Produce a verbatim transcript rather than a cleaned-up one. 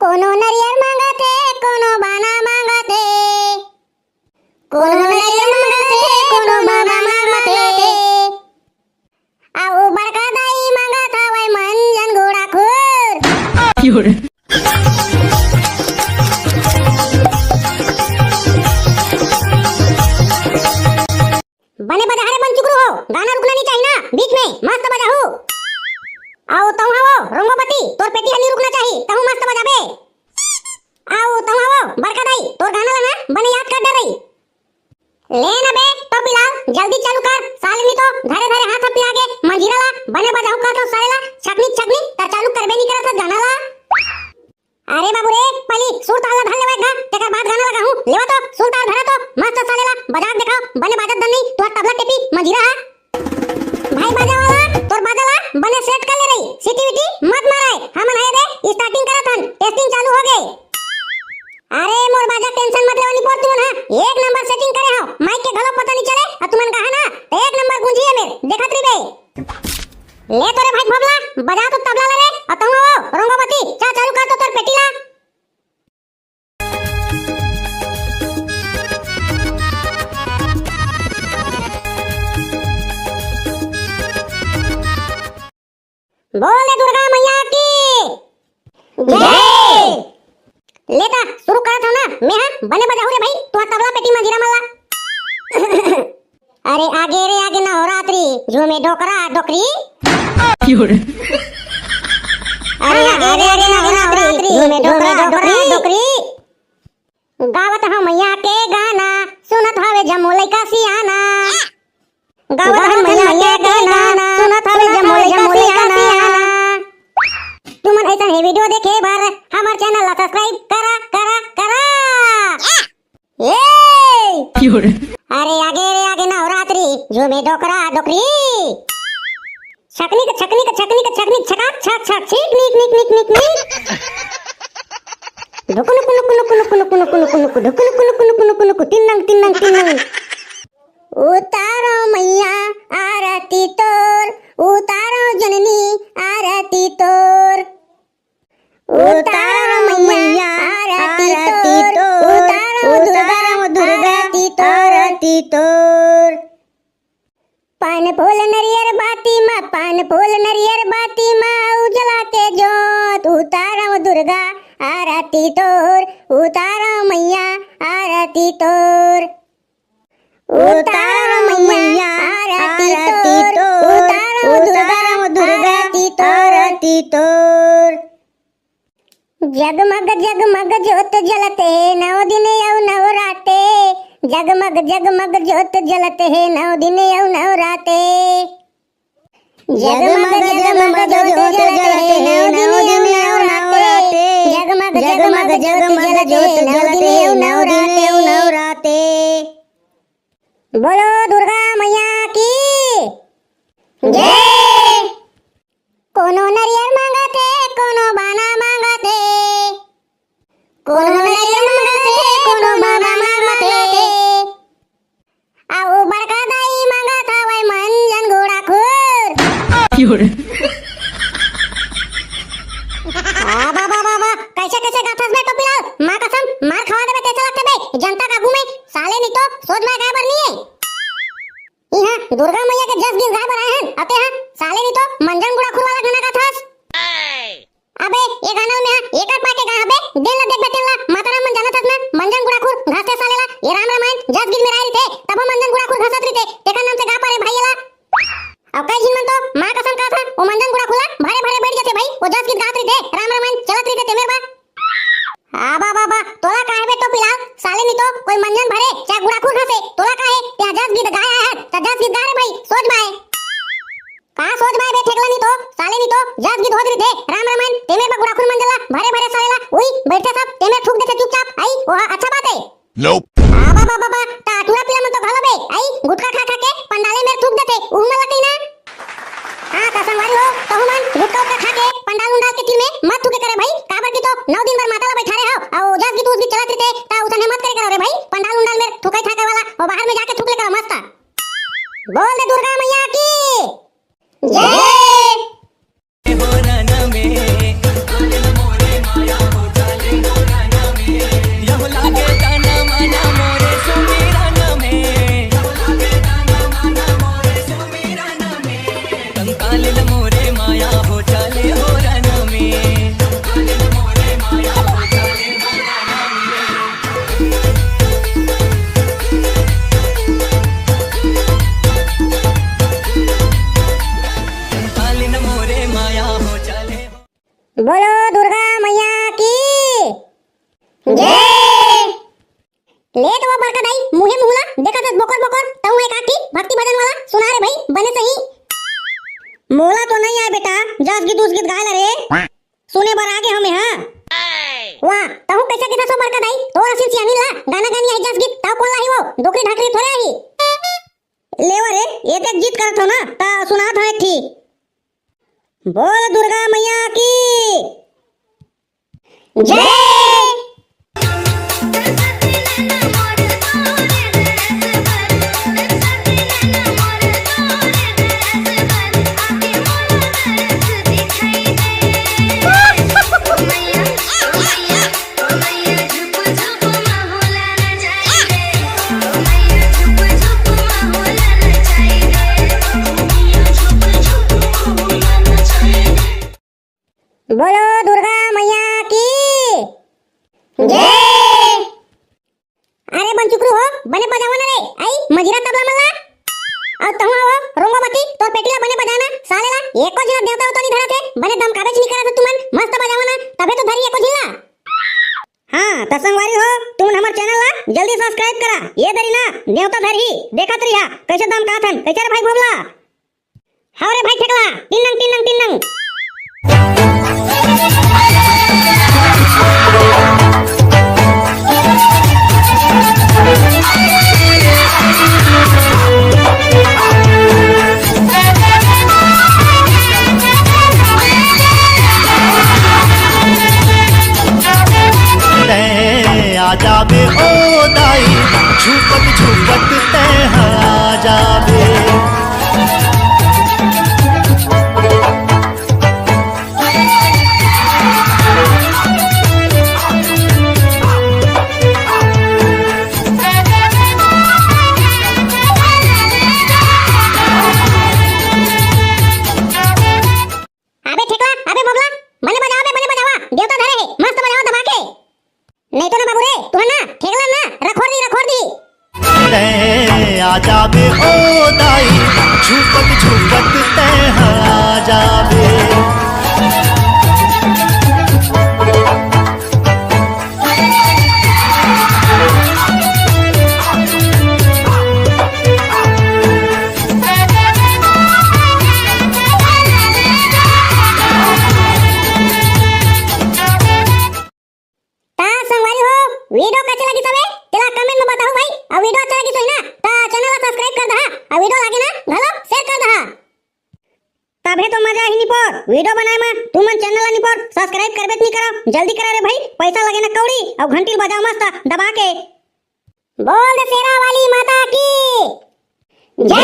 कोनो नरियर मांगत हे, कोनो बाना मांगत हे, कोनो नरियर मांगत हे, कोनो बाना मांगत हे, अउ बड़का दाई मांगत हवय मंजन गुड़ाखुर। बने बजा रे बन चुकरू हो, गाना रुकना नहीं चाहिए ना, बीच में मस्त बजाहू। अउ तहूँ हवो रोंगोपति, तोर पेटी ह नहीं रुकना चाहिए, तहूँ मस्त बजाबे। अउ तहूँ हवो बड़का दाई, तोर गाना ला ना बने याद कर डर रही। ले ना बे टोपी लाल, जल्दी चालू कर, साले नहीं तो धरे धरे हाथ पिला के मंजीरा ला बने बजाहू कर तो साले ला छकनी छकनी, त चालू करबे नहीं करत हस गाना ला। अरे बाबू रे, पहली सुर ताल ला धर लेवा एक घा, तेकर बाद गाना लगाहूँ। लेवा तो, सुर ताल धरा तो, मस्त साले ला बजा के देखाओ, बने बाजत दन नहीं, तुहर तबला टेपी मंजीरा हा। भाई बाजा वाला, तोर बाजा ला बने सेट कर ले रही, सीटी वीटी मत माराए, हमन है दे, स्टार्टिंग करत हन, टेस्टिंग चालू हो गए। अरे मोर बाजा टेंशन मत लेवा निपोर तुमन हा, एक नंबर सेटिंग करे हो, माइक के घलो पता नहीं चले, अउ तुमन कहा ना, तो एक नंबर गूंजी है मेर, देखत रहिबे। ले तो रे भाई भोबला, बजा तो तबला ला रे, अउ तहूँ हो, रोंगोपति, चा चालू कर तो तोर पेटी ला। बोल दे दुर्गा मैया की जय। ले ता, शुरू करत हव ना, मैं हा बने बजाहू रे भाई, तुहा तबला पेटी मंजीरा मन ला। अरे आगे रे आगे नवरात्रि, झूमे डोकरा डोकरी। अरे आगे रे आगे नवरात्रि, झूमे डोकरा डोकरी। गावत हव मैया के गाना, सुनत हवे जम्मो लइका सियाना। गावत हव मैया के गाना, सुनत हवे जम्मो लइका सियाना। तुमन अइसन ही वीडियो देखे बर हमर चैनल ला सब्सक्राइब करा, करा, करा। ये। अरे आगे रे आगे नवरात्रि, झूमे डोकरा डोकरी। छकनिक, छकनिक, छकनिक, छकनिक, छकाक, छक, छक, छीक, निक, निक, निक, निक, निक। ढुकुनुक, नुक, नुक, ढुकुनुक, नुक, नुक, नुक, नुक, टिन्नंग, टिन्नंग, टिन्नंग। उतारो मैया आरती तोर, उतारो जननी आरती तोर। उतारो मैया आरती तोर, उतारो दुर्गा आरती तोर। पान फूल नरियर बाती मा, पान फूल नरियर बाती मा, उजला के जोत, उतारो दुर्गा आरती तोर, उतारो मैया आरती तोर। उतारो मैया आरती तोर, उतारो दुर्गा आरती तोर। जगमग जगमग जोत जलत हे नौ दिन अउ नौ राते। जगमग जगमग जोत जलत हे नौ दिन अउ नौ राते। जगमग जगमग जोत जलत हे नौ दिन अउ नौ राते। जगमग जगमग जोत जलत हे नौ दिन अउ नौ राते। बोलो दुर्गा मैया की जय। कोनो नरियर मांगत हे, कोनो बाना मांगत हे, कोनो नरियर मांगत हे, कोनो बाना मांगत हे। अउ बड़का दाई मांगत हवय मंजन गुड़ाखुर। आ बा बा बा बा, कैसे कैसे गाथस बे टोपीलाल? माँ कसम, मार खवा देबे तइसे लगथे बे जनता के आगू में। साले नहीं तो सोच में गाय बर नहीं है। इहाँ दुर्गा मैया के जस गीत गाय बर आए हन, अते हा साले नहीं तो मंजन गुड़ाखुर वाला गाना गाथस। अबे ये गाना में हा एकर पाके गा हबे, देन ला देख बे तेन ला, माता राम मन जानत हस ना, मंजन गुड़ाखुर घासथे साले ला, ये राम रामायण जस गीत में राय रहिथे, तभो मंजन गुड़ाखुर घासत रहिथे, तेकर नाम से गा परे भाई एला। अउ कई झिन मन तो माँ कसम कहत हन, ओ मंजन गुड़ाखुर ला भरे भरे बैठ जाथे भाई, ओ जस गीत गात रहिथे, राम रामायण चलत रहिथे तेमेर बा। आ बा बा बा, तोला काहे बे टोपीलाल, साले नहीं तो कोई मंजन भरे, चाहे गुड़ाखुर घासे, तोला काहे, ते जस गीत गाय आए हस, त जस गीत गा रे भाई, सोच बाय। का सोच बाय बे ठेकला नहीं तो, साले नहीं तो, जस गीत होत रहिथे, राम रामायण, तेमेर बा गुड़ाखुर मंजन ला, भरे भरे साले ला, उई, बैठथे सब, तेमेर थूक देथे चुपचाप, आई, ओहा अच्छा बात है। Nope। आ बा बा बा बा, ता टूरा पीला मन तो घलो बे, आई, गुटखा खा खा के, पंडाले मेर थूक देथे, उहू मन ला कही ना। हाँ, त संगवारी हो, तहू मन गुटखा उटखा खा के पंडाल उंडाल के तीर में मत थूके करे भाई, काबर कि तो नौ दिन बर माता ला बैठारे हव, अउ जस गीत उस गीत चलत रहिथे, त उसने मत करे करो रे भाई, पंडाल उंडाल में थूके थाके वाला, वो बाहर में जाके थूक ले करो मस्त। बोल दे दुर्गा मैया की जय। हो रन में, मोरे माया हो जाए। जय। ले तो वो बड़का दाई, मुहे मुहला देखत हस बोकर बोकर, तहूं एक आठी भक्ति भजन वाला सुना रे भाई, बने सही। मोला तो नहीं आय बेटा, जस गीत उस गीत गाय ला रे। सुने बर आगे हमें, हाँ। वाह, तहूं कैसे किथा सो बड़का दाई, तोर असिन सियानी ला गाना गानी आई जस गीत, तब कोन ला ही वो, डोकरी ढाकरी थोड़े आई। लेवा रे, एक एक गीत करत हो ना, ता सुनात हो एक ठी। बोल दुर्गा मैया की जय। बोलो दुर्गा मैया की जय। अरे बन चुकरू हो, बने बजावा ना रे, आई मजीरा तबला मन ला। अउ तहूं हो रोंगो मती, तोर पेटी ला बने बजाना, साले ला एको झिन देवता उता नहीं धरत हे, बने दमकाबेच नहीं करत हे तुमन, मस्त बजावा ना, तभे तो धरी एको झिन ला। हाँ, त संगवारी हो, तुमन हमर चैनल ला जल्दी सब्सक्राइब करा, ये दरी ना देवता धरही, देखत रहिया, कैसे दमकाथन, कैसे रे भाई भोबला? हव रे भाई ठेकला, टिन्नंग, टिन्नंग, टिन्नंग। तैं आ जाबे ओ दाई, झूपत झूपत तैं आ जाबे। अबे ठेकला, अबे बबला, बने बजावा बे, बने बजावा, देवता धरे हे, मस्त बजावा दबा के। नहीं तो ना बाबू रे, तुहन ना ठेकला ना रखोर दी, रखोर दी। तैं आ जाबे ओ दाई, झूपत झूपत तैं आ जाबे। ता संगवारी हो, वीडियो कैसे लगी सबे? तेला कमेंट में बताओ भाई। अउ वीडियो अच्छा लगी तो ही ना, ता चैनल ला सब्सक्राइब कर दहा, अउ वीडियो लागे ना घलो शेयर कर दहा। तभे तो मजा ही निपोर वीडियो बनाए में, तुमन चैनल ला निपोर सब्सक्राइब करबे नहीं करो, जल्दी करा रे भाई, पैसा लगे ना कौड़ी, अउ घंटी बजाओ मस्त दबा के। बोल दे शेरा वाली माता की जय।